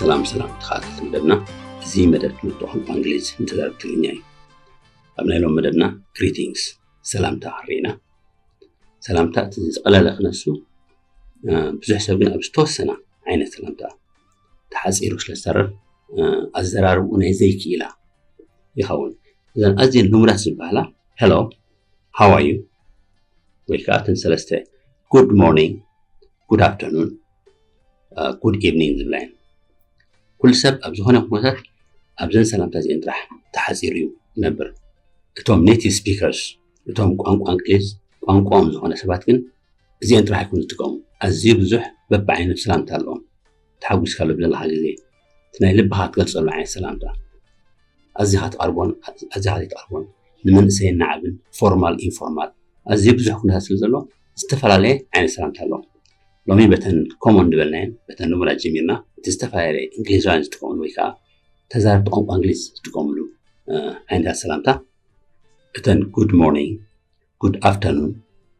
ሰላም ሰላም ተኸታተልቲ መደብና። እዚ መደብ ትምህርቲ ቋንቋ እንግሊዝ ንተዛረብቲ ትግርኛ እዩ። ኣብ ናይ ሎም መደብና ግሪቲንግስ፣ ሰላምታ ክንርኢ ኢና። ሰላምታ እቲ ዝቐለለ ክነሱ፣ እ፣ ብዙሕ ሰብ ግን ኣብ ዝተወሰነ ዓይነት ሰላምታ ተሓፂሩ ስለ ዝሰርር፣ እ፣ ኣዘራርብኡ ናይ ዘይክኢላ ይኸውን። እዘን ኣዝየን ልሙዳት ዝበሃላ፣ ሄሎ፣ ሃው ኣር ዩ፣ ወይ ከዓ እተን ሰለስተ፣ ጉድ ሞርኒንግ፣ ጉድ ኣፍተርኑን፣ ጉድ ኢቭኒንግ ዝብላ እየን። ኩሉ ሰብ ኣብ ዝኾነ ኩነታት ኣብዘን ሰላምታ እዚአን ጥራሕ ተሓፂሩ እዩ ዝነብር። እቶም ኔቲቭ ስፒከርስ፣ እቶም ቋንቋ እንግሊዝ ቋንቋኦም ዝኾነ ሰባት ግን እዚአን ጥራሕ ኣይኮኑ ዝጥቀሙ። ኣዝዩ ብዙሕ በብዓይነቱ ሰላምታ ኣለዎም። ተሓጒስካሉ ብዘለኻ ግዜ እቲ ናይ ልብኻ ትገልፀሉ ዓይነት ሰላምታ፣ ኣዚኻ ትቐርቦን ኣዚኻ ዘይትቐርቦን፣ ንመንእሰይን ንዓብን፣ ፎርማል ኢንፎርማል፣ ኣዝዩ ብዙሕ ኩነታት ስለ ዘሎ ዝተፈላለየ ዓይነት ሰላምታ ኣለዎም። ሎሚ በተን ኮሞን ዝበልናየን በተን ልሙዳት ጀሚርና፣ እቲ ዝተፈላለየ እንግሊዛውያን ዝጥቀምሉ ወይ ከዓ ተዛረብቲ ቋንቋ እንግሊዝ ዝጥቀምሉ፣ እ፣ ዓይነታት ሰላምታ፣ እተን ጉድ ሞርኒንግ፣ ጉድ ኣፍተርኑን፣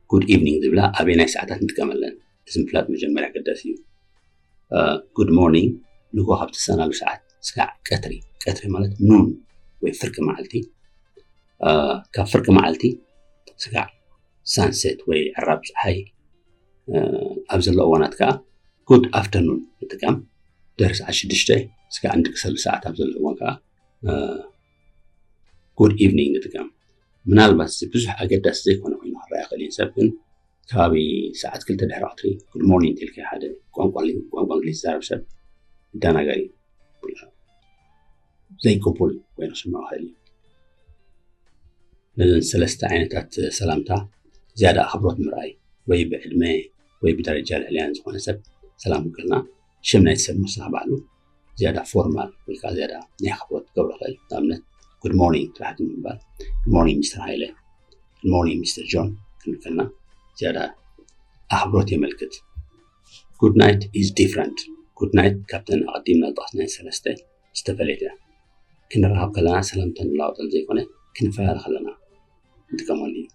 ጉድ ኢቭኒንግ ዝብላ ኣበየናይ ሰዓታት ንጥቀመለን? እዚ ምፍላጥ መጀመርያ ኣገዳሲ እዩ። ጉድ ሞርኒንግ ንጎ ካብ ትሰናሉ ሰዓት ስጋዕ ቀትሪ፣ ቀትሪ ማለት ኑን ወይ ፍርቂ መዓልቲ፣ እ፣ ካብ ፍርቂ መዓልቲ ስጋዕ ሳንሴት ወይ ዕራብ ፀሓይ፣ እ፣ ኣብ ዘሎ እዋናት ከዓ ጉድ ኣፍተርኑን ንጥቀም። ድሕሪ ሰዓት ሽዱሽተ ስጋዕ እንድቅሰሉ ሰዓት ኣብ ዘሎ እዋን ከዓ፣ እ፣ ጉድ ኢቭኒንግ ንጥቀም። ምናልባት እዚ ብዙሕ ኣገዳሲ ዘይኮነ ኮይኑ ክረኣ ይኽእል እዩ። ሰብ ግን ከባቢ ሰዓት ክልተ ድሕሪ ቀትሪ ጉድ ሞርኒንግ እንተልካ ሓደ ቋንቋ ሊ-፣ ቋንቋ እንግሊዝ ዝዛረብ ሰብ ይደናገር እዩ። ዘይቅቡል ኮይኑ ክስምዖ ይኽእል እዩ። ነዘን ሰለስተ ዓይነታት ሰላምታ ዝያዳ ኣኽብሮት ምርኣይ፣ ወይ ብዕድመ ወይ ብደረጃ ልዕልያን ዝኾነ ሰብ ሰላም ክብለና፣ ሽም ናይቲ ሰብ ምውሳኽ ባዕሉ ዝያዳ ፎርማል ወይ ከዓ ዝያዳ ናይ ኣኽብሮት ክገብሮ ይኽእል። ንኣብነት ጉድ ሞርኒንግ ጥራሕ ግን ምባል፣ ጉድ ሞርኒንግ ሚስተር ሃይለ፣ ጉድ ሞርኒንግ ሚስተር ጆን ክንብል ከለና ዝያዳ ኣኽብሮት የመልክት። ጉድ ናይት ኢዝ ዲፍረንት። ጉድ ናይት ካብተን ኣቐዲምና ዝጠቐስናየን ሰለስተ ዝተፈለየት እያ። ክንራኸብ ከለና ሰላምታ ንለዋወጠሉ ዘይኮነ ክንፈላለ ከለና ንጥቀመሉ እዩ።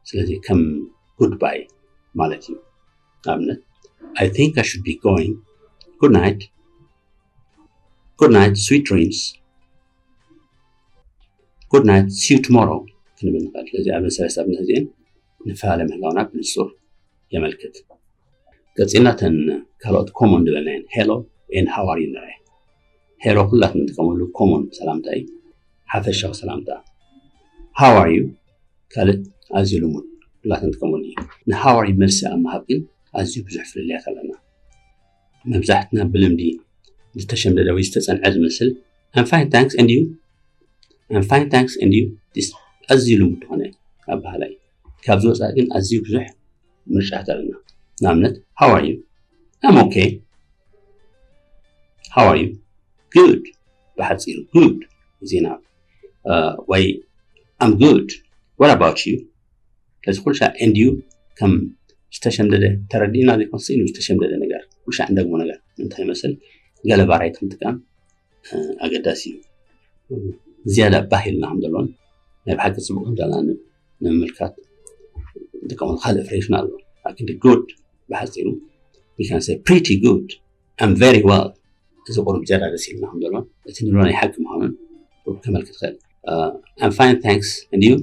ስለዚ ከም ጉድ ባይ ማለት እዩ። ንኣብነት፣ I think I should be going. Good night. Good night, sweet dreams. Good night, see you tomorrow ክንብል ንኽእል። ስለዚ ኣብዘን ሰለስተ ኣብነት እዚአን ንፈላለ ምህላውና ብንጹር የመልክት። ቀጺልና እተን ካልኦት ኮሞን ዝበልናየን ሄሎ ኤንድ ሃው ኣር ዩ ንርአ። ሄሎ ኩላትና ንጥቀመሉ ኮሞን ሰላምታ እዩ፣ ሓፈሻዊ ሰላምታ። ሃው ኣር ዩ ካልእ ኣዝዩ ልሙድ ኩላትና ንጥቀመሉ እዩ። ንሃው ኣር ዩ መልሲ ኣብ ምሃብ ግን ኣዝዩ ብዙሕ ፍልልያት ኣለና። መብዛሕትና ብልምዲ ዝተሸምደደ ወይ ዝተጸንዐ ዝመስል፣ I'm fine, thanks, and you? I'm fine, thanks, and you? This ኣዝዩ ልሙድ ዝኾነ ኣበሃህላ እዩ። ካብዚ ወጻኢ ግን ኣዝዩ ብዙሕ ምርጫታት ኣለና። ንኣብነት፣ how are you? I'm okay. How are you? Good. ብሓጺሩ፣ good። ዜና፣ እ፣ ወይ I'm good. What about you? ስለዚ ኩሉ ሻዕ and you ከም ዝተሸምደደ ተረዲእና ዘይኮን ስኢኑ ዝተሸምደደ ነገር፣ ኩሉ ሻዕ እንደግሞ ነገር እንታይ ይመስል? ገለ ቫራይቲ ምጥቃም፣ እ፣ ኣገዳሲ እዩ። ዝያዳ ባህ ኢልና ከም ዘሎን ናይ ብሓቂ ጽቡቕ ከም ዘለና ን-፣ ንምምልካት ንጥቀመሉ ካልእ ፍሬዝ እውን ኣሎ። ላኪን ጉድ ብሓጺሩ we can say pretty good, I'm very well። እዚ ቁሩብ ዝያዳ ደስ ኢልና ከም ዘሎን እቲ ንብሎ ናይ ሓቂ ምዃኑን ቁሩብ ከመልክት ይኽእል። እ፣ I'm fine, thanks, and you?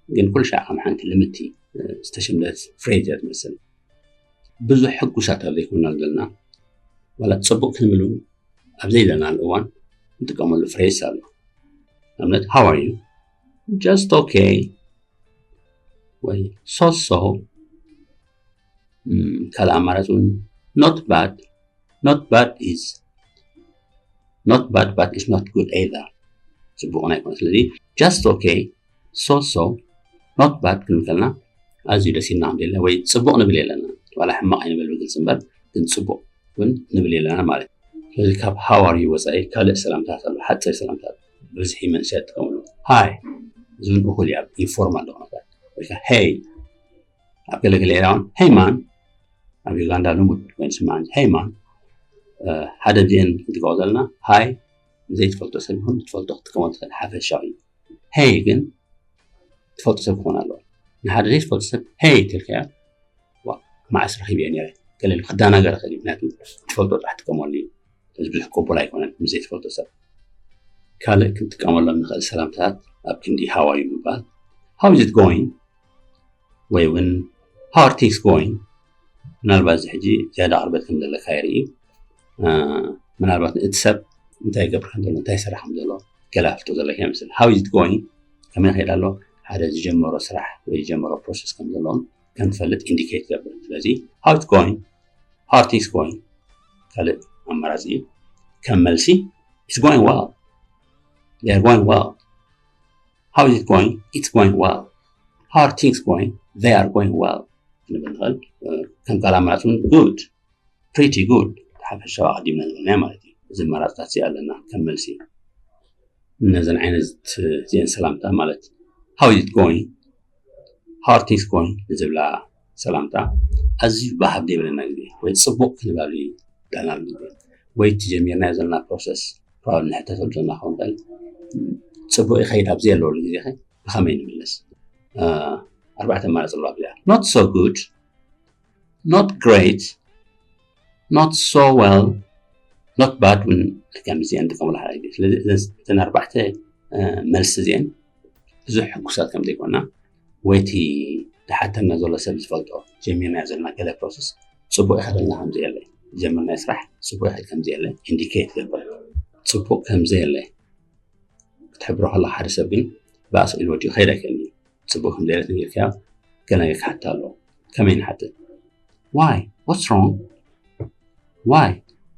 ግን ኩሉ ሻዕ ከም ሓንቲ ልምድቲ፣ እ፣ ዝተሸምደት ፍሬዝ እያ ትመስል። ብዙሕ ሕጉሳት ኣብ ዘይኮንናሉ ዘለና፣ ዋላ ጽቡቕ ክንብል እውን ኣብ ዘይደለናሉ እዋን ንጥቀመሉ ፍሬዝ ኣሎ። ንኣብነት፣ how are you? Just okay። ወይ so so። እም፣ ካልእ ኣማራጺ እውን not bad። Not bad is not bad, but it's not good either። ጽቡቕ ናይ ኮነ። ስለዚ just okay፣ so so፣ not bad ክንብል ከለና ኣዝዩ ደስ ኢልና ከም ዘለና ወይ ጽቡቕ ንብል የለና። ዋላ ሕማቕ ኣይንበል ብግልጺ እምበር፣ ግን ጽቡቕ እውን ንብል የለና ማለት እዩ። ስለዚ ካብ how are you ወጻኢ ካልእ ሰላምታት ኣሎ፣ ሓጺር ሰላምታት ብብዝሒ መንእሰያት ይጥቀምሉ። ሃይ፣ እዚ እውን እኹል እዩ ኣብ ኢንፎርማል ዝኾነ ኩነታት። ወይ ከዓ ሄይ፣ ኣብ ገለገለ ኤርያ እውን ሄይ ማን፣ ኣብ ዩጋንዳ ልሙድ ኮይኑ ዝስማዕ፣ ሄይ ማን። እ፣ ሓደ ብዚአን ክንጥቀሞ ዘለና፣ ሃይ ንዘይትፈልጦ ሰብ ይኹን ትፈልጦ ክትጥቀሞ ትኽእል ሓፈሻዊ እዩ። ሄይ ግን ትፈልጦ ሰብ ክኾን ኣለዎ። ንሓደ ዘይትፈልጦ ሰብ ሄይ ተልካዮ፣ ዋ፣ መዓስ ረኺበዮ ነይረ፣ ገለ ኢሉ ክደናገር ይኽእል እዩ። ምክንያቱ ትፈልጦ ጥራሕ ትጥቀመሉ እዩ። እዚ ብዙሕ ቅቡል ኣይኮነን ምስ ዘይትፈልጦ ሰብ። ካልእ ክንጥቀመሎም ንኽእል ሰላምታት ኣብ ክንዲ how are you ምባል፣ how is it going? ወይ እውን how are things going? ምናልባት እዚ ሕጂ ዝያዳ ቅርበት ከም ዘለካ የርኢ። ምናልባት እቲ ሰብ እንታይ ይገብር ከም ዘሎ እንታይ ይሰርሕ ከም ዘሎ ገለ ኣፍልጦ ዘለካ ይመስል። How is it going? ከመይ ይኸይድ ኣሎ? ሓደ ዝጀመሮ ስራሕ ወይ ዝጀመሮ ፕሮሰስ ከም ዘለዎም ከም ትፈልጥ ኢንዲኬት ይገብር። ስለዚ how is it going? How are things going? ካልእ ኣማራፂ እዩ። ከም መልሲ it's going well. They are going well. How is it going? It's going well. How are things going? They are going well ክንብል ንኽእል። ከም ካልእ ኣማራፂ እውን good፣ pretty good፣ ሓፈሻዊ ኣቐዲምና ዝበልናዮ ማለት እዩ። እዚ ኣማራፅታት እዚ ኣለና ከም መልሲ። ነዘን ዓይነት እዚአን ሰላምታ ማለት how is it going? How are things going? ንዝብላ ሰላምታ ኣዝዩ ባህ ኣብ ዘይብለና ግዜ ወይ ፅቡቕ ክንብል ኣብ ዘይዳልናሉ ግዜ ወይ እቲ ጀሚርናዮ ዘለና ፕሮሰስ ፕሮባብሊ ንሕተተሉ ዘለና ክኸውን ይኽእል። ፅቡቕ ይኸይድ ኣብ ዘየለወሉ ግዜ ኸ ብኸመይ ንምለስ? ኣርባዕተ ኣማራፂ ኣለዋ ኣብዚኣ። Not so good, not great, not so well, not bad እውን ከምዚአን ንጥቀመሉ ሓደ ግዜ። ስለዚ እዘን ኣርባዕተ መልሲ እዚአን ብዙሕ ሕጉሳት ከም ዘይኮና ወይ እቲ ዝሓተና ዘሎ ሰብ ዝፈልጦ ጀሚርናዮ ዘለና ገለ ፕሮሰስ ፅቡቕ ይኸደልና ከም ዘየለ ዝጀመርናዮ ስራሕ ፅቡቕ ይኸድ ከም ዘየለ ኢንዲኬት ይገብር። ፅቡቕ ከም ዘየለ ክትሕብሮ ከለኻ ሓደ ሰብ ግን ባእሲ ኢሉ ወዲኡ ክኸይድ ኣይክእልን እዩ። ፅቡቕ ከም ዘየለ ተነጊርካዮ ገለ ነገር ክሓትት ኣለዎ። ከመይ ንሓትት? Why? What's wrong? Why?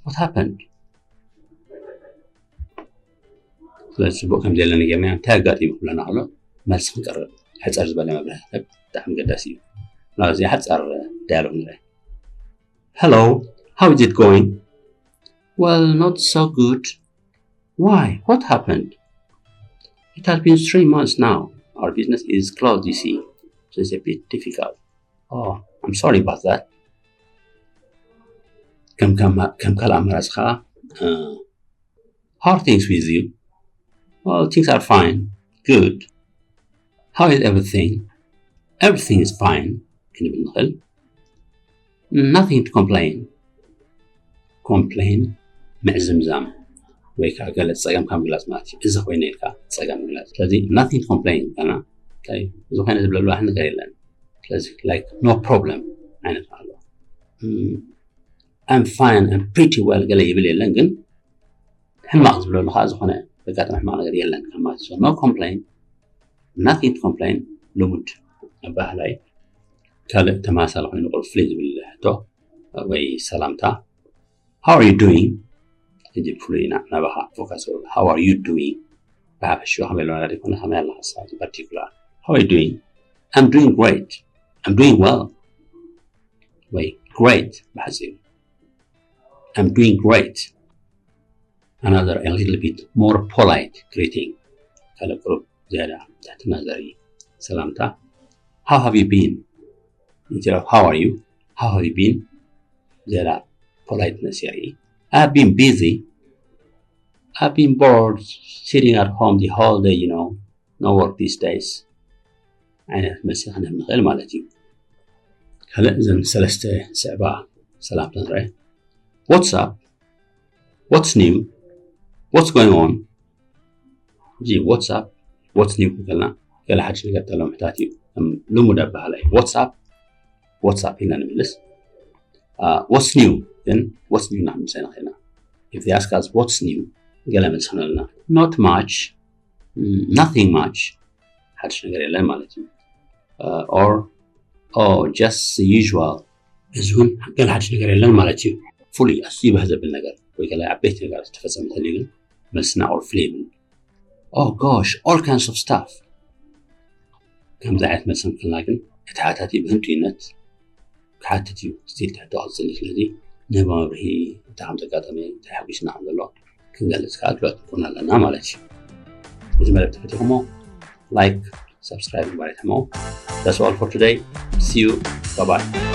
What happened? ስለዚ ፅቡቕ ከም ዘየለ ነጊርናዮ እንታይ ኣጋጢሙ ክብለና ከሎ መልሲ ክንቀርብ ሕፅር ዝበለ መብርሂ ክህብ ብጣዕሚ ኣገዳሲ እዩ። ናብዚ ሓፃር ዳያሎግ ንርኢ። Hello, how is it going? Well, not so good. Why? What happened? It has been three months now. Our business is closed, you see. So it's a bit difficult. Oh, I'm sorry about that. ከም ካልእ ኣማራፂ ከዓ how are things with you? Well, things are fine. Good. How is everything? Everything is fine ክንብል ንኽእል። Nothing to complain. ኮምፕሌን ምዕዝምዛም ወይ ከዓ ገለ ፀገምካ ምግላፅ ማለት እዩ። እዚ ኮይነ ኢልካ ፀገም ምግላፅ። ስለዚ nothing to complain ይበሃልና። እንታይ እዚ ኮይነ ዝብለሉ ዋላ ነገር የለን። ስለዚ like no problem ዓይነት ኣሎ። I'm fine, I'm pretty well ገለ ይብል የለን፣ ግን ሕማቕ ዝብለሉ ከዓ ዝኾነ ዘጋጠመ ሕማቕ ነገር የለን ከም ማለት እዩ። So no complain, nothing to complain ልሙድ ኣበሃህላ እዩ። ካልእ ተመሳሳሊ ኮይኑ ቁሩብ ፍልይ ዝብል ሕቶ ወይ ሰላምታ how are you doing? ሕጂ ብፍሉይ ኢና ናባኻ ፎከስ ገብር። How are you doing? ብሓፈሽኡ ከመይ ኣለና ዘይኮነ ከመይ ኣለኻ ንስኻ in particular? How are you doing? I'm doing great. I'm doing well. ወይ great ብሓፂሩ I'm doing great. Another a little bit more polite greeting. ካልእ ቁሩብ ዝያዳ ትሕትና ዘርኢ ሰላምታ። How have you been? Instead of how are you? How have you been? ዝያዳ ፖላይትነስ የርኢ። I've been busy. I've been bored sitting at home the whole day, you know. No work these days. ዓይነት መልሲ ክንህብ ንኽእል ማለት እዩ። ካልእ እዘን ሰለስተ ዝስዕባ ሰላምታ ንርአ። What's up? What's new? What's going on? እዚ what's up? What's new ክንብል ከለና ገለ ሓድሽ ነገር ተሎ ምሕታት እዩ። ከም ልሙድ ኣበሃህላ እዩ። What's up? What's up ኢልና ንምልስ። What's new ግን what's new ኢና ክንምልስ ንኽእል ኢና። If they ask us what's new ገለ መልሲ ክንህበሎም ኢና። Not much. Nothing much. ሓድሽ ነገር የለን ማለት እዩ። Or oh, just the usual. እዚ እውን ገለ ሓድሽ ነገር የለን ማለት እዩ። ፍሉይ ኣዝዩ ባህ ዘብል ነገር ወይ ገለ ዓበይቲ ነገር ዝተፈፀመ እንተልዩ ግን መልስና ቁሩብ ፍልይ ይብል። Oh gosh, all kinds of stuff. ከምዚ ዓይነት መልሲ እንክልና ግን እቲ ሓታቲ ብህንጡይነት ክሓትት እዩ። ስቲል ትሕቶ ክቕፅል እዩ። ስለዚ ንህቦ መብርሂ እንታይ ከም ዘጋጠመ እንታይ ሓጒስና ከም ዘሎ ክንገልፅ ከዓ ድሉዋት ንኮን ኣለና ማለት እዩ። እዚ መደብ ተፈቲኹሞ ላይክ፣ ሳብስክራይብ ምግባር ኣይትሕመቑ። That's all for today. See you. Bye bye.